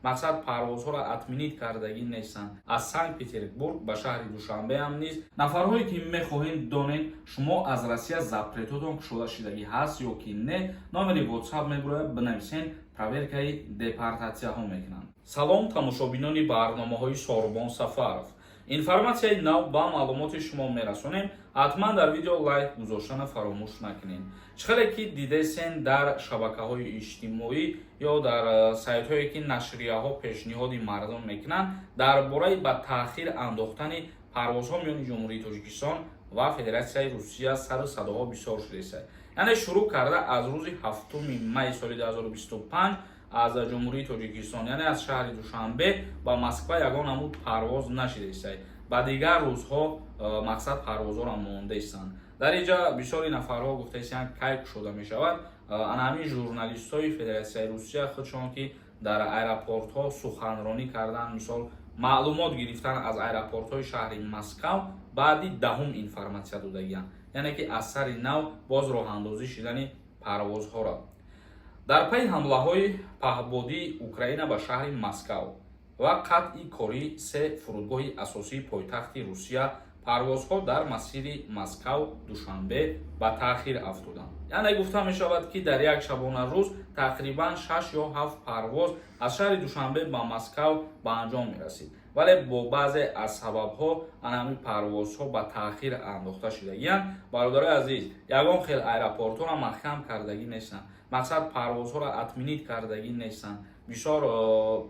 Мақсад, парвозҳоро отменить кардагӣ нестанд. Аз Санкт Петербург ба шаҳри Душанбеам низ. Нафарҳое ки мехоҳем донед, шумо аз Россия запретотон кушода шудагӣ ҳаст ё ки не, номери WhatsApp мебурояд, бинависен, проверкаи депортатсияҳо мекунанд. Салом, тамошобинони барномаҳои Сорбон Сафаров. Информатсияи нав ба маълумоти шумо мерасонем. Ҳатман дар видео лайк гузоштана фаромӯш накунед. Чӣ хеле ки дидесен, дар шабакаҳои иҷтимоӣ ё дар сайтҳое ки нашрияҳо пешниҳоди мардум мекунанд, дар бораи ба таъхир андохтани парвозҳо миёни Ҷумҳурии Тоҷикистон ва Федератсияи Русия сару садоҳо бисёр шудааст. Яъне шурӯъ карда аз рӯзи 7 май соли 2025 аз Ҷумҳурии Тоҷикистон, яъне аз шаҳри Душанбе ба Москва ягон намуд парвоз нашидааст. Ба дигар рӯзҳо мақсад, парвозҳоро мондаистанд. Дар инҷа бисёри нафарҳо гуфтаистанд, кай кушода мешавад. Ана ҳамин журналистҳои Федератсияи Русия худшон ки дар аэропортҳо суханронӣ кардан, мисол, маълумот гирифтан аз аэропортҳои шаҳри Москав, баъди 10-ум информатсия додагианд, яъне ки аз сари нав боз роҳандозӣ шидани парвозҳоро. Дар пайи ҳамлаҳои паҳбодии Украина ба шаҳри Москав ва қатъи кории се фурудгоҳи асосии пойтахти Русия, парвозҳо дар масири Москав Душанбе ба таъхир афтоданд. Яъне гуфта мешавад, ки дар як шабона рӯз тақрибан шаш ё ҳафт парвоз аз шаҳри Душанбе ба Москав ба анҷом мерасид, вале бо баъзе аз сабабҳо ана ҳамин парвозҳо ба таъхир андохта шудагиянд. Бародарои азиз, ягон хел аэропортҳоро маҳкам кардагӣ нестанд, мақсад, парвозҳоро отменить кардагӣ нестанд. Бисёр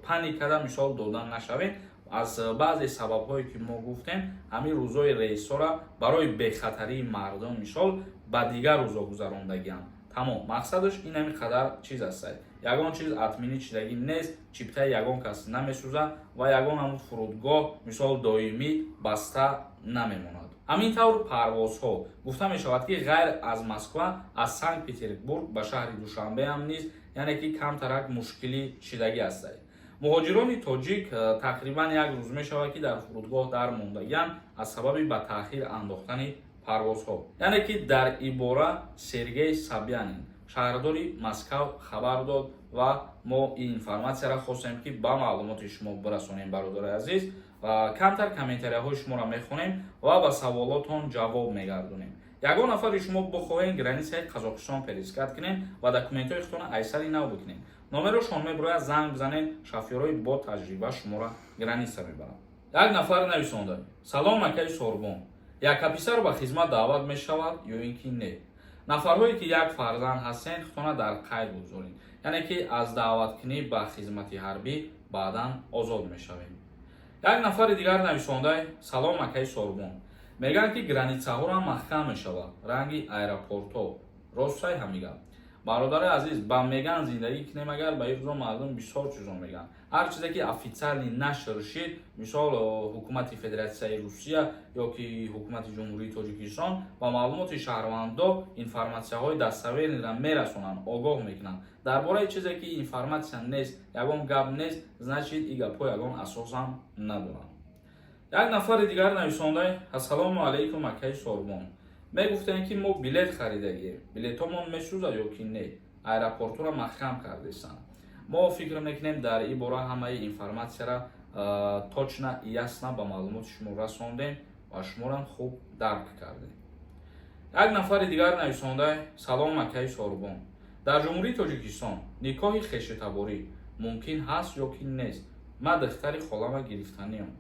паникада, мисол, дода нашавед. Аз баъзе сабабҳое ки мо гуфтем, ҳамин рӯзҳои рейсҳоро барои бехатарии мардум, мисол, ба дигар рӯзо гузарондагианд. Тамом, мақсадаш ин ҳамин қадар чиз аст. Ягон чиз отменить шудагӣ нест, чиптаи ягон кас намесӯзад ва ягон ҳамун фурудгоҳ, мисол, доимӣ баста намемонад. Ҳамин тавр парвозҳо, гуфта мешавад, ки ғайр аз Москва аз Санкт Петербург ба шаҳри Душанбеам низ, яъне ки камтарак мушкилӣ шидагӣ ҳастад. Муҳоҷирони тоҷик тақрибан як рӯз мешавад, ки дар фурудгоҳ дар мондагианд аз сабаби ба таъхир андохтани парвозҳо. Яъне ки дар ибора Сергей Собянин, шаҳрдори Москав, хабар дод ва мо ин информатсияро хостем, ки ба маълумоти шумо бирасонем. Бародари азиз, ва камтар комментарияҳои шуморо мехонем ва ба саволотон ҷавоб мегардонем. Ягон нафари шумо бихоҳем границаи Қазоқистон пересекать кунем ва документҳои худтонро айсари нав бикунем, номерошон мебирояд, занг бизанед, шофёрҳои бо таҷриба шуморо граница мебаранд. Як нафар нависонда: «Салом, акаи Сорбон, яка писар ба хизмат даъват мешавад ё ин ки не?» Нафарҳое ки як фарзанд ҳастен, худтона дар қайд гузоред, яъне ки аз даъваткунӣ ба хизмати ҳарбӣ баъдан озод мешавем. Як нафари дигар нависонда: «Салом, акаи Сорбон, мегӯянд, ки границаҳоро маҳкам мешавад, ранги аэропортҳо, ростай ҳамин гап?» Бародари азиз, ба меган зиндагӣ кунем агар, ба ин рӯзо мардум бисёр чизо мегӯянд. Ҳар чизе ки официально нашр шид, мисол, ҳукумати Федератсияи Русия ё ки ҳукумати Ҷумҳурии Тоҷикистон ба маълумоти шаҳрвандо информатсияҳои достоверныйро мерасонанд, огоҳ мекунанд. Дар бораи чизе ки информатсия нест, ягон гап нест, значит, и гапҳо ягон асосам надоранд. Як нафари дигар нависонда: «Ассалому алайкум, акаи Сорбон, мегуфтем, ки мо билет харидагием, билетҳомон месӯзад ё ки не? Аэропортҳоро маҳкам кардесанд». Мо фикр мекунем, дар ин бора ҳамаи информатсияра точно, ясно ба маълумоти шумо расондем ва шуморам хуб дарк кардем. Як нафари дигар нависонда: «Салом, акаи Сорбон, дар Ҷумҳурии Тоҷикистон никоҳи хешутаборӣ мумкин ҳаст ё ки нест? Ман духтари холама гирифтаниам».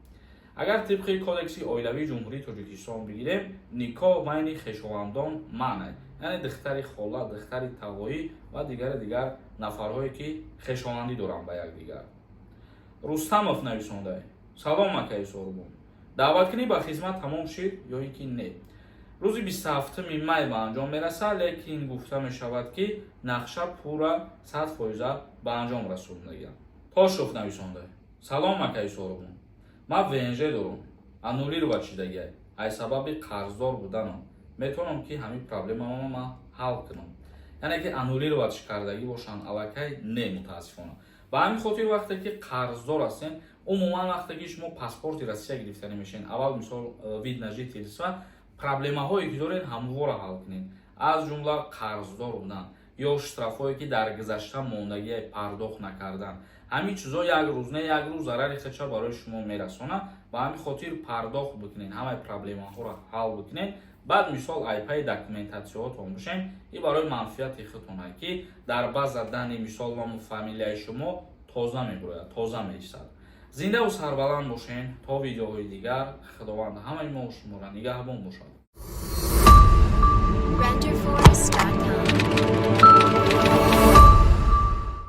Агар тибқи Кодекси оилавии Ҷумҳурии Тоҷикистон бигирем, никоҳ байни хешовандон манъ, яъне духтари хола, духтари тағоӣ ва дигари дигар нафарҳое ки хешовандӣ доранд ба якдигар. Рустамов нависонда: «Салом, акаи Сорбон, даъваткунӣ ба хизмат тамом шид ё ин ки не?» Рӯзи 27-уми май ба анҷом мерасад, лекин гуфта мешавад, ки нақша пурра 100 фоиза ба анҷом расондагиам. Тошов нависонда: «Салом, акаи Сорбон, ман ВНЖ дорам, аннулировать шидагиай ай сабаби қарздор буданам, метавонам ки ҳамин проблемаро ман ҳал кунам?» Яъне ки аннулировать кардагӣ бошанд аллакай, не, мутаассифона. Ба ҳамин хотир, вақте ки қарздор ҳастем, умуман вақте ки шумо паспорти Россия гирифтанӣ мешавед, аввал, мисол, вид на жительство, проблемаҳое ки доред, ҳамвора ҳал кунед, аз ҷумла қарздор будан ё штрафҳое ки дар гузашта мондагие пардохт накардан. Ҳамин чизо як рӯз не, як рӯз зарари худша барои шумо мерасонад. Ба ҳамин хотир пардохт бикунед, ҳамаи проблемаҳоро ҳал бикунед, баъд, мисол, айпаи документатсияҳотон бошен. И барои манфиати худтона, ки дар база данных, мисол, ному фамилияи шумо тоза мебурояд, тоза меистад. Зиндаву сарбаланд бошен то видеоҳои дигар. Худованд ҳамаи мо шуморо нигаҳбон бошад. Renderforest.com.